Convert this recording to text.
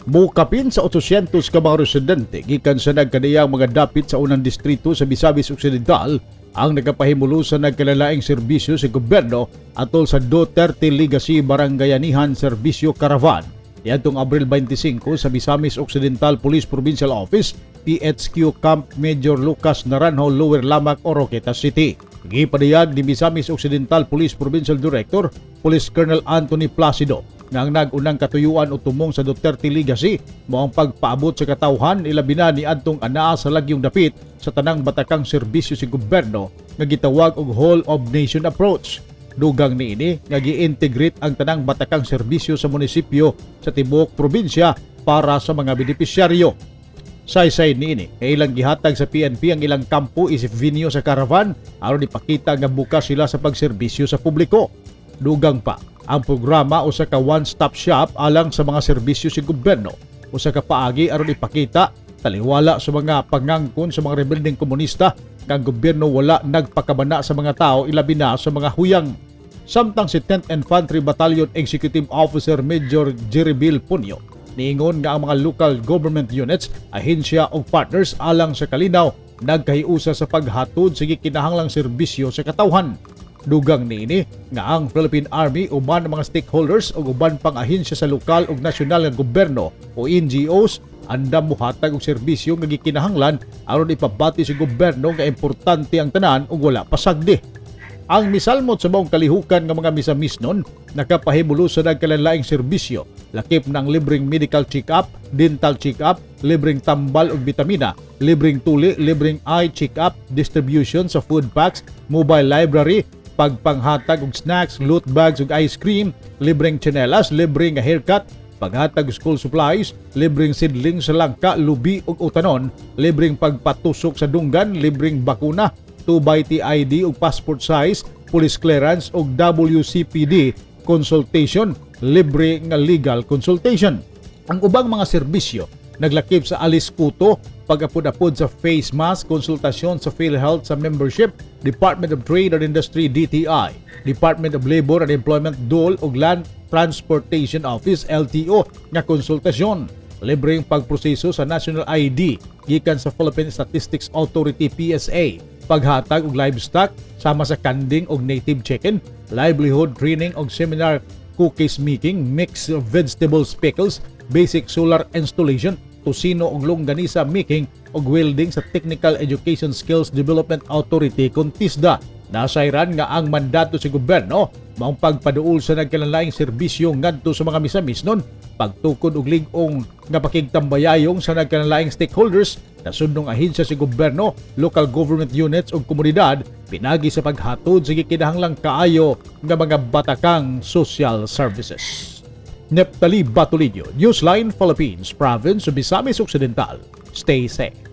Mukapin sa 800 ka mga residente gikan sa nagkaniyang mga dapit sa unang distrito sa Misamis Occidental ang nagkapahimulo sa nagkalalaing serbisyo sa gobyerno atol sa Duterte Legacy Barangayanihan Serbisyo Caravan niadtong Abril 25 sa Misamis Occidental Police Provincial Office, PHQ Camp Major Lucas Naranjo, Lower Lamac, Oroquieta City. Gipadayag ni Misamis Occidental Police Provincial Director, Police Colonel Anthony Placido, nga ang nag-unang katuyuan o tumong sa Duterte Legacy mao ang pagpaabot sa katawhan, ilabi na ni adtong anaa sa lagyong dapit, sa tanang batakang serbisyo sa gobyerno nga gitawag og whole of nation approach. Dugang niini nga gi-integrate ang tanang batakang serbisyo sa munisipyo sa tibuok probinsya para sa mga benepisyaryo. Saysay niini kay ilang gihatag sa PNP ang ilang kampo isip venue sa caravan aron ipakita nga bukas sila sa pagserbisyo sa publiko. Dugang pa, ang programa usa ka one-stop shop alang sa mga serbisyo sa gobyerno, usa ka paagi aron ipakita taliwala sa mga pangangkon sa mga rebeldeng komunista nga ang gobyerno wala nagpakabana sa mga tao, ilabi na sa mga huyang. Samtang si 10th Infantry Battalion Executive Officer Major Jerry Bill Punyo niingon nga ang mga local government units, ahensya ug partners alang sa kalinaw nagkahiusa sa paghatod sa gikinahanglang serbisyo sa katawhan. Dugang niini nga ang Philippine Army uban ang mga stakeholders ug uban pang ahensya sa lokal ug nasyonal nga gobyerno o NGOs andam mohatag og serbisyo nga gikinahanglan aron ipabati sa gobyerno nga importante ang tanan ug wala pasagdi. Ang misalmot sa maong kalihukan nga mga Misamisnon nakapahimulo sa nagkalanlaing serbisyo, lakip ng libreng medical check-up, dental check-up, libreng tambal ug bitamina, libreng tuli, libreng eye check-up, distribution sa food packs, mobile library, pagpanghatag og snacks, loot bags ug ice cream, libreng tsinelas, libreng haircut, paghatag og school supplies, libreng seedling sa langka, lubi ug utanon, libreng pagpatusok sa dunggan, libreng bakuna, 2 by TID ug passport size, police clearance ug WCPD consultation, libre nga legal consultation. Ang ubang mga serbisyo naglakip sa alis kuto, pag-apod-apod sa face mask, konsultasyon sa PhilHealth sa membership, Department of Trade and Industry DTI, Department of Labor and Employment DOLE ug Land Transportation Office LTO nga konsultasyon, libreng pagproseso sa National ID gikan sa Philippine Statistics Authority PSA, paghatag og livestock sama sa kanding og native chicken, livelihood training og seminar, cookies making, mixed vegetables pickles, basic solar installation, tosino og longganisa making ug welding sa Technical Education Skills Development Authority kon TESDA. Nasayran nga ang mandato sa gobyerno maong pagpaduol sa nagkalanlaing serbisyo ngadto sa mga Misamisnon, pagtukod og lig-ong nga pakigtambayayong sa nagkalanlaing stakeholders, nasudnong ahensya sa gobyerno, local government units ug komunidad pinagi sa paghatod sa gikinahanglang kaayo nga mga batakang social services. Neptali Batolillo, Newsline Philippines, Province of Misamis Occidental. Stay safe.